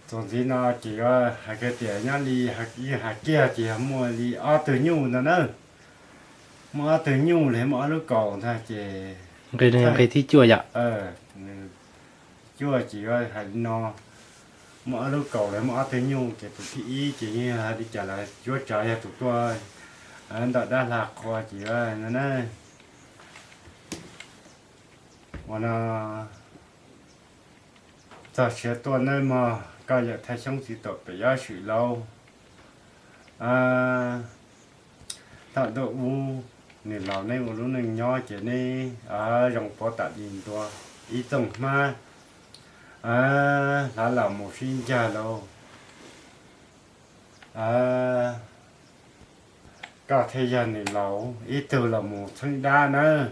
Txuas ntxiv no ces yuav hais kiag tias nyob li, yeej hais kiag ces yog muaj li ob tug nyuj ntag na. Muaj ob tug nyuj los muaj ob lub kaus ntag ces nqe, nqe thib cuaj yom. Cuaj ces yuav hais li no, muaj ob lub kaus los muaj ob tug nyuj ces tus thib ib ces yeej hais li cas los cuab tsav yog tus tuaj ntawm dab hla qhua ces yuav no na. Ua no, txog siav tuaj nawb mog, koj yawm Thaj Xyoob txiv tuam pem Yob Swm lauj. Thaum ntuj ub nws laus neb ua lub neej nyob ces neb zoo puav tam li ntua ib txooj hmab, hlav los mus sib ncag lauj. Koj thiaj yog nws laus ib tug los mus txheeb dab nawb.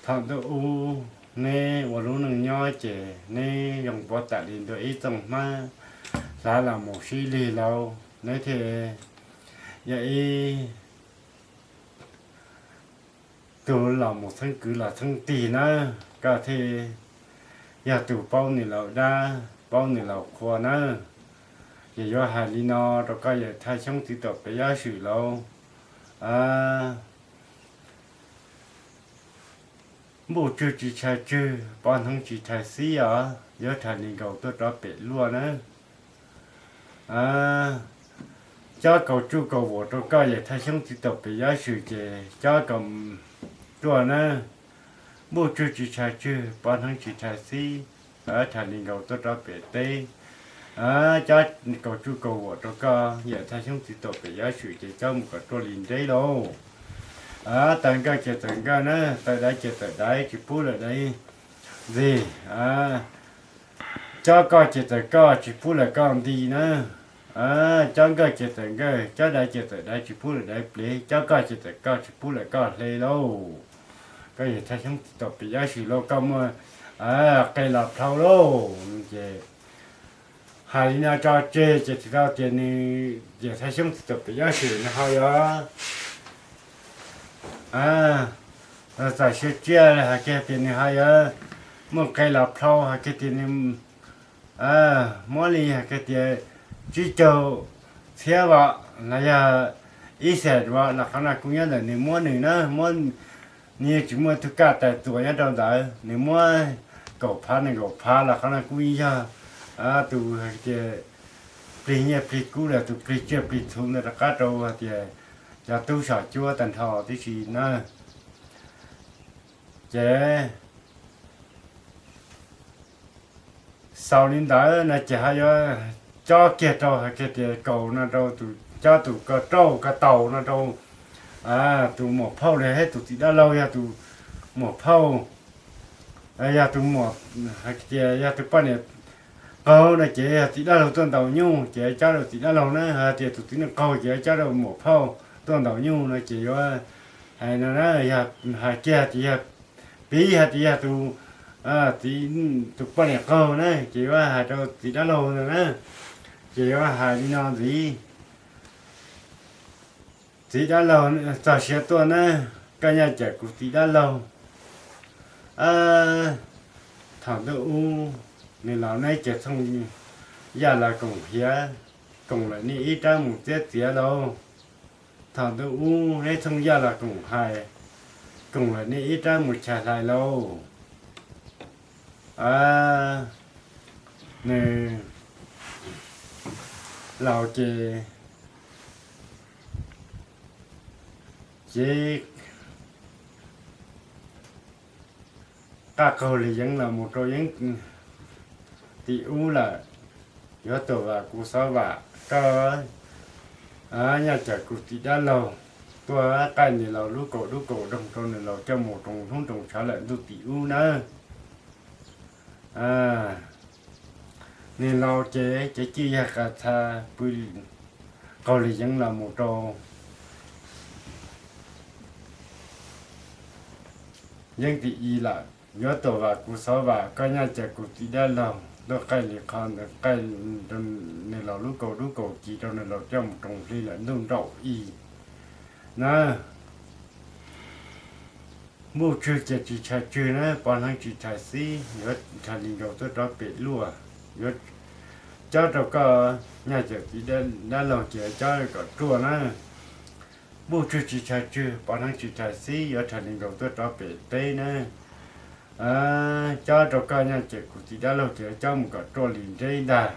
Thaum ntuj ub neb ua lub neej nyob ces neb zoo puav tam li ntua ib txooj hmab, hlav los mus sib lig lauj, neb thiaj yog ib tug los mus txheeb kwv los txheeb tij nawb. Koj thiaj yog tus paub nws laus dab, paub nws laus qhua nawb. Ces yuav hais li no rau koj yawm Thaj Xyoob txiv tuam pem Yob Swm lauj. Npuj tswg tsis tshais tswg, pov hneev tsis tshais xib os, yuav rhais li nkaus tuaj rov pem luaj nawb. Cob kaus tsuj kaus vuam rau koj yawm Thaj Xyoob txiv tuam pem Yob Swm ces cob kaus ruaj nawb. Npuj tswg tsis tshais tswg, pov hneev tsis tshais xib, rhais li nkaus tuaj rov pem teb. Cob kaus tsuj kaus vuam rau koj yawm Thaj Xyoob txiv tuam pem Yob Swm ces cob mus kom ruaj li nreb lauj. Tawm nkawj ces tawm nkawj na, tawm daiv ces tawm daiv, tsis pub lawm daiv ntxig. Cob koj ces tawm koj, tsis pub lawm koj nti na. Cob nkawj ces tawm nkawj, cob daiv ces tawm daiv, tsis pub lawm daiv plev, cob koj ces tawm koj, tsis pub lawm koj hle lauj. Koj yawm Thaj Xyoob txiv tuam pem Yob Swm lauj, koj muaj qe los plhau lauj. Ces hais li no tso tseg ces tsis tau tias nws yawm Thaj Xyoob txiv tuam pem Yob Swm nws ho yuav txaus siab tsiaj hais kiag tias nws ho yuav muaj qe los plhau hais kiag tias nws muab li hais kiag tias tsib caug txhiab vam los yog ib xees vam los qhov no kuj nyob ntawm nws muab nws na, muab, nws yeej tsis muaj tug kaj tais txuas nyob rau ntawd, nws muab kaum phav nees nkaum phav los qhov no kuj yog tus hais tias plig nyiaj plig kub los tus plig tsiaj plig txhu ntawd rov qab rau hais tias cov tub saum cuab tag nrho tib si na. Ces xaus li ntawd no ces ho yuav cob kiag rau hais kiag tias kaus no rau tus, cob tus ko rauj ko taus no rau tus muam phauj los yog tus txiv dab laug, yog tus muam phauj, yog tus muam, hais tias yog tus poj niam qaug no ces yog txiv dab laug tuaj ntaus nyuj ces cob rau txiv dab laug na, hais tias tus txiv neej qaug ces cob rau muam phauj tuaj ntaus nyuj no ces yuav hais no na, yog hais kiag tias yog piv hais tias yog tus, tus poj niam qaug na ces yuav hais rau txiv dab laug ntawd na, ces yuav hais li no ntxiv. Txiv dab laug, txog siav tuaj na, koj nyaj cawm kuv txiv dab laug. Thaum ntuj ub, nws laus neb ces txhooj yaj los koom hiav, koom lawm niaj ib rab mus txiab txiav lauj. Thaum ntuj ub neb txhooj yaj los koom hais, koom lawm niaj ib rab mus chais hlais lauj. Nws laus ces, ces qaj qaug li yeev los mus rau yeeb tim ub lawm. Yuav tuaj vam kuv xov vam, koj nyaj cawm kuv txiv dab laug, tuaj qaij nws laus lub kaus dub kaus doog rau nws laus coj mus roos hnub roos tshav lawm ntuj tim ub nawb. Nws laus ces cev cwj yag qas txha pw qaug li yeev los mus rau yeeb tim ib lawm. Yuav tuaj vam kuv xov vam, koj nyaj cawm kuv txiv dab laug, tuaj qaij li qhov ntawd qaij rau nws laus lub kaus dub kaus ci rau nws laus coj mus roos hli lawm ntuj nraum ib na. Npuj tswg ces tsis tshais tswg na, pov hneev tsis tshais xib, yuav tshais li nkaus tuaj rov pem luaj, yuav Cob rau koj nyaj cawm txiv dab laug ces cob kom ruaj na. Npuj tswg tsis tshais tswg, pov hneev tsis tshais xib, yuav rhais li nkaus tuaj rov pem teb na. Cob rau koj nyaj cawm kuv txiv dab laug ces cob mus kom ruaj li nreb ntag.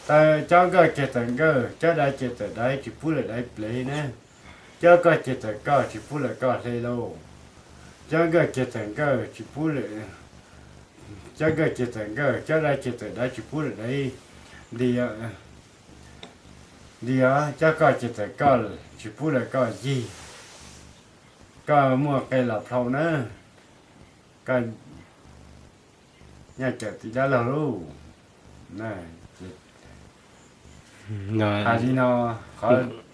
Cob nkawj ces tawm nkawj, cob daiv ces tawm daiv, tsis pub lawm daiv plev na. Cob koj ces tawm koj, tsis pub lawm koj hle lauj. Cob nkawj ces tawm nkawj, tsis pub lawm, cob nkawj ces tawm nkawj, cob daiv ces tawm daiv, tsis pub lawm daiv. Nti, nti os, cob koj ces tawm koj, tsis pub lawm koj yig. Koj muaj qe los plhau na. Koj nyaj cawm txiv dab laug lauj. Hais li no,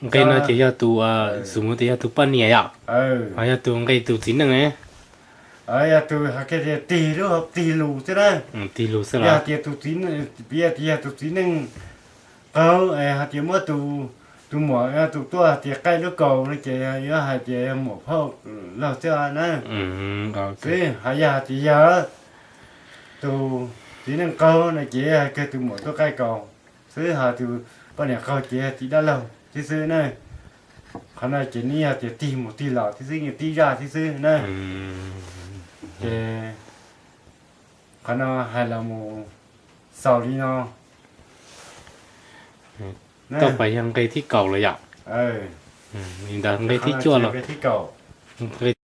nqe no ces yog tus, xus mus tias yog tus poj niam yom, ho yog tus nqe tus txiv neej ne. Yog tus hais kiag tias tig lub, tig lus xwb na. Tig lus xwb los hais tias tus txiv, piv tias yog tus txiv neej qaug es hais tias muab tus muam, tus tuaj hais tias qaij lub kaus no ces yuav hais tias yog muam phauj laug xwb na. Xwb ho yog hais tias yog tus txiv neej qaug no ces hais kiag tus muam tuaj qaij kaus xwb, ho tus poj niam qaug ces txiv dab laug thiab xwb na. Qhov no ces nws yog tias tig mus tig los thiab xwb, yeej tib zaj thiab xwb na. Ces qhov no hais los mus xaus li no. Tau pas yog nqe thib kaum lawm yom. Li ntawd nqe thib cuaj los nqe